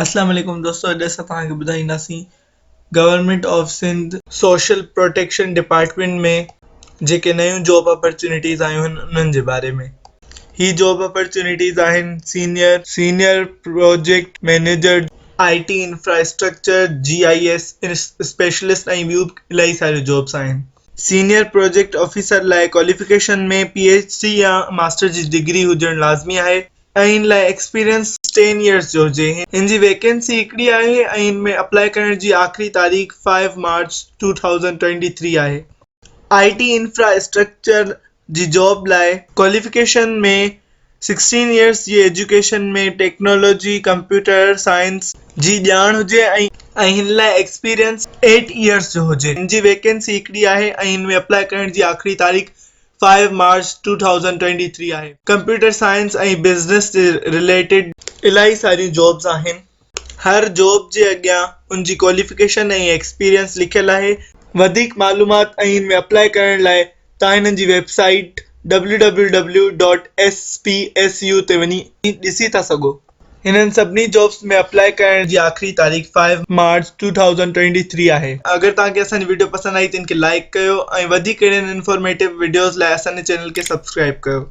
اسلام عليڪم دوستو اڄ اسان توهان کي ٻڌائينداسين government of Sindh social protection department ۾ جيڪي نيون جاب اپرچونيٽيز آيون آهن انهن جي باري ۾ هي جاب اپرچونيٽيز آهن senior senior project manager I T infrastructure G I S specialist ۽ ٻيون به الاهي ساريون جابس آهن سينيئر پروجيڪٽ آفيسر لاء ڪواليفڪيشن ۾ پي ايڇ ڊي يا ماسٽر جي ڊگري هجڻ لازمي آهي ۽ ان لاء ايڪسپيرينس ٽين يئرس جو هجي. هن جي ويڪنسي هڪڙي آهي ۽ ان ۾ اپلائي ڪرڻ جي آخري تاريخ five March two thousand twenty three آهي. آء ٽي انفرا اسٽرڪچر جي جاب لاء ڪواليفڪيشن ۾ سڪسٽين يئرس جي ايجوڪيشن ۾ ٽيڪنالاجي ڪمپيوٽر سائنس جي ڄاڻ هجي ۽ ۽ هن لاء ايڪسپيرينس ايٽ يئرس جو هجي. هن جي ويڪنسي هڪڙي آهي ۽ ان ۾ اپلائي ڪرڻ جي آخري تاريخ five March two thousand twenty three آهي. ڪمپيوٽر سائنس ۽ بزنس جي رليٽيڊ الاهي ساريون جابس آهن. هر جاب جي اڳيان ان جي ڪواليفڪيشن ۽ ايڪسپيرينس لکيل آهي. وڌيڪ معلومات ۽ ان ۾ اپلائي ڪرڻ لاء توهان هنن جي web site W W W dot S P S U تي وڃي ڏسي ٿا سگهو. هنن سڀني جابس ۾ اپلائي ڪرڻ جي آخري تاريخ five March two thousand twenty three آهي. اگر توهان کي اسان جي وڊيو پسند آئي ته ان کي لائيڪ ڪيو ۽ وڌيڪ اهڙين انفارميٽو وڊيوز لاء اسان جي چينل کي سبسڪرائيب ڪيو.